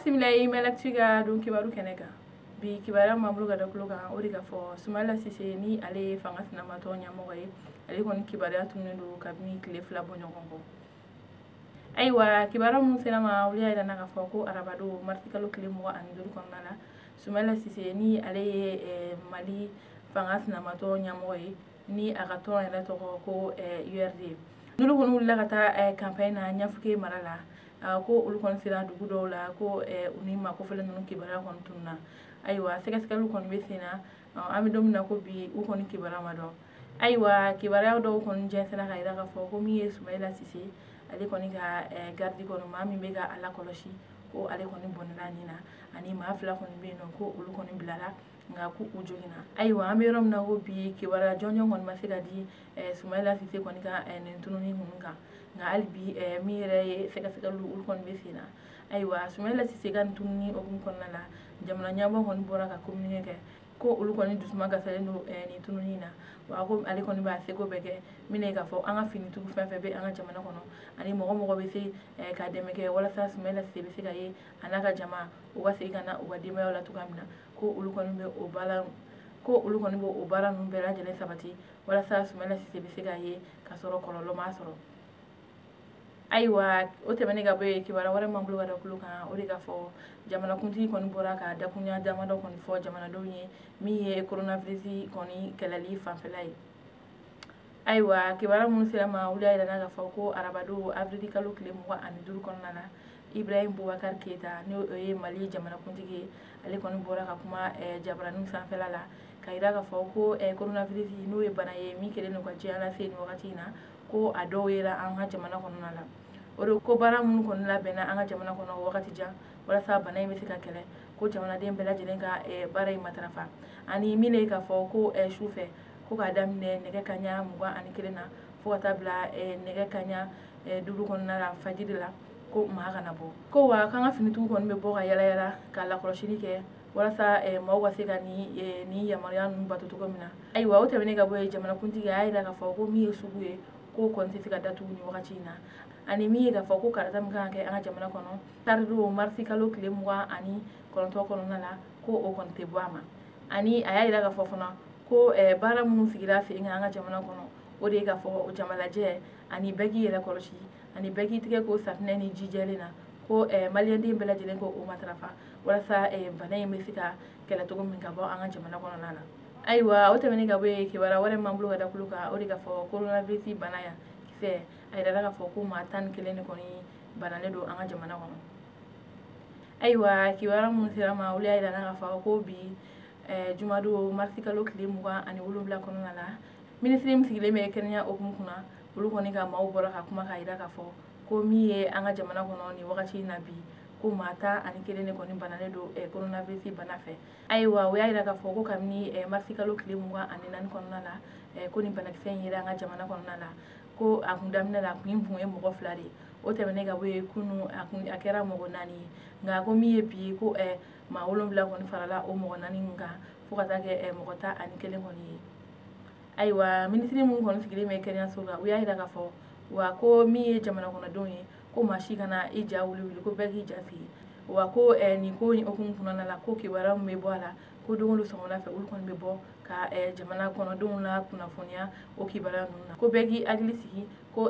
Bisimila Email Actu ka don kibaru kɛnɛ kan. Bi kibaruya min b'an bolo ka da tulo kan, o de ka fɔ Sumayila Sise, ni ale ye fanga sinamatɔ ɲɛmɔgɔ ye, ale kɔni kibaruya tununnen don kabini tile 2 bɔ ɲɔgɔn kɔ. Ayiwa, kibaruya minnu sera ma, olu y'a yira k'a fɔ ko arabadon marisi kalo tile 25 kɔnɔna la, Sumayila Sise, ni ale ye Mali fanga sinamatɔ ɲɛmɔgɔ ye, ni a ka tɔn yɛrɛ tɔgɔ ko URD, n'olu kɔni wulila ka taa campagne na Ɲafuke mara la, ko olu kɔni sera dugu dɔw la, ko u ni maa kofɔlen ninnu kibaruya kɔni tununna. Ayiwa, sɛgɛsɛgɛliw kɔni bɛ sen na. An bɛ don min na ko bi, u kɔni kibaruya ma dɔn. Ayiwa, kibaruya dɔw kɔni jɛnsɛnna ka yira k'a fɔ ko min ye Sumayila Sise, ale kɔni ka garde kɔni, maa min bɛ ka a lakɔlɔsi, ko ale kɔni bɔnɛla nin na, ani maa 2 kɔni bɛ yen nɔ, ko olu kɔni bilala, nka ko u joginna. Ayiwa, an bɛ yɔrɔ min na ko bi, kibaruya jɔnjɔn kɔni ma se ka di Sumayila Sise kɔni ka nin tununi ninnu kan, nka hali bi min yɛrɛ ye sɛgɛsɛgɛliw, olu kɔni bɛ sen na. Ayiwa, Sumayila Sise ka nin tununi hukumu kɔnɔna la, jamana ɲɛmɔgɔ kɔni bɔra ka communiqué kɛ ko olu kɔni dusuma kasalen don nin tununi na, wa ko ale kɔni b'a seko bɛɛ kɛ min ye k'a fɔ an ka finitigiw fɛn fɛn bɛ an ka jamana kɔnɔ, ani mɔgɔ mɔgɔ bɛ se ka dɛmɛ kɛ walasa Sumayila Sise bɛ se ka ye a n'a ka jama, u ka segin ka na u ka denbayaw la cogoya min na, ko olu kɔni bɛ o baara, ko olu kɔni bɛ o baara ninnu bɛɛ lajɛlen sabati walasa Sumayila Sise bɛ se ka ye ka sɔrɔ kɔlɔlɔ ma sɔrɔ. Ayiwa, o tɛmɛnen ka bɔ yen, kibaruya wɛrɛ m'an bolo ka da tulo kan, o de ka fɔ jamanakuntigi kɔni bɔra ka dakuruɲa damadɔ kɔni fɔ jamanadenw ye, min ye coronavirus kɔni kɛlɛli fanfɛla ye. Ayiwa, kibaruya minnu sera ma, olu y'a yira k'a fɔ ko arabadon avril kalo tile 25 kɔnɔna la, Ibrahim Boubacar Keita, n'o ye Mali jamanakuntigi ye, ale kɔni bɔra ka kuma jabaraninw sanfɛla la ka yira k'a fɔ ko coronavirus, n'o ye bana ye min kɛlen don ka diɲɛ lase nin wagati in na, ko a dɔw yera an ka jamana kɔnɔna la. O de ko baara minnu kɔni labɛnna an ka jamana kɔnɔ wagati jan walasa bana in bɛ se ka kɛlɛ, ko jamanaden bɛɛ lajɛlen ka baara in matarafa, ani min ye k'a fɔ ko su fɛ, ko k'a daminɛ nɛgɛ kanɲɛ 21 na fo ka taa bila nɛgɛ kanɲɛ 5 kɔnɔna la fajiri la, ko maa kana bɔ, ko wa k'an ka finitigiw kɔni bɛ bɔ ka yala yala ka lakɔlɔsili kɛ walasa maaw ka se ka nin yamaruya ninnu bato cogo min na. Ayiwa, o tɛmɛnen ka bɔ yen, jamanakuntigi a y'a yira k'a fɔ ko min ye sugu ye, ko kɔni tɛ se ka datugu nin wagati in na, ani min ye k'a fɔ ko kalata min kan ka kɛ an ka jamana kɔnɔ taridon marisi kalo tile 29 kɔnɔna la, ko o kɔni tɛ bɔ a ma. Ani a y'a yira k'a fɔ fana ko baara minnu sigira sen kan an ka jamana kɔnɔ, o de ye k'a fɔ jamalajɛ, ani bɛɛ k'i yɛrɛ kɔlɔsi, ani bɛɛ k'i tigɛ ko safinɛ ni ji jɛlen na, ko maliyɛnden bɛɛ lajɛlen ko o matarafa walasa bana in bɛ se ka kɛlɛ cogo min ka bɔ an ka jamana kɔnɔna la. Ayiwa, o tɛmɛnen ka bɔ yen, kibaruya wɛrɛ m'an bolo ka da tulo kan, o de ka fɔ coronavirus bana yan kisɛ, a yirala k'a fɔ ko maa 11 de kɔni banalen don an ka jamana kɔnɔ. Ayiwa, kibaruya minnu sera ma, olu y'a yira k'a fɔ ko bi jumadon marisi kalo tile 27 kɔnɔna la, minisiri min sigilen bɛ kɛnɛya hukumu kunna, olu kɔni ka maaw bɔra ka kuma k'a yira k'a fɔ ko min ye an ka jamana kɔnɔ nin wagati in na bi, ko maa 11 de kɔni banalen don coronavirus bana fɛ. Ayiwa, o y'a yira k'a fɔ ko kabini marisi kalo tile 24 kɔnɔna la, ko nin banakisɛ in yera an ka jamana kɔnɔna la, ko a kun daminɛ la, a kun ye mɔgɔ 2 de ye, o tɛmɛnen ka bɔ yen, kunun a kun a kɛra mɔgɔ 4 ye, nka ko min ye bi, ko maa 7 kɔni farala o mɔgɔ 4 in kan fo ka taa kɛ mɔgɔ 11 kɔni ye. Ayiwa, minisiri minnu kɔni sigilen bɛ kɛnɛyaso la, u y'a yira k'a fɔ wa ko min ye jamana kɔnɔdenw ye, ko maa si kana i ja wuli wuli, ko bɛɛ k'i ja sigi, wa ko nin ko in hukumu kɔnɔna la, ko kibaruya min bɛ bɔ a la, ko don o don sɔgɔmada fɛ, olu kɔni bɛ bɔ ka jamana kɔnɔdenw la kunnafoniya o kibaruya ninnu na, ko bɛɛ k'i hakili sigi, ko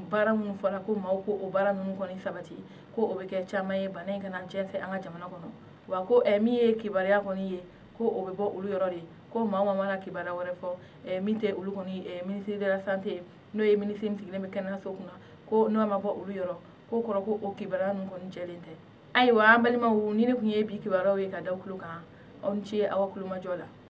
baara minnu fɔra, ko maaw ko o baara ninnu kɔni sabati, ko o bɛ kɛ caman ye bana in kana jɛnsɛn an ka jamana kɔnɔ, wa ko min ye kibaruya kɔni ye, ko o bɛ bɔ olu yɔrɔ de, ko maa o maa mana kibaruya wɛrɛ fɔ min tɛ olu kɔni ministre de la santé, n'o ye minisiri min sigilen bɛ kɛnɛyaso kunna, ko n'o ma bɔ olu yɔrɔ, k'o kɔrɔ ko o kibaruya ninnu kɔni jɛlen tɛ. Ayiwa, an balimaw, ni ne tun ye bi kibaruyaw ye ka da tulo kan, aw ni ce aw ka kulomajɔ la.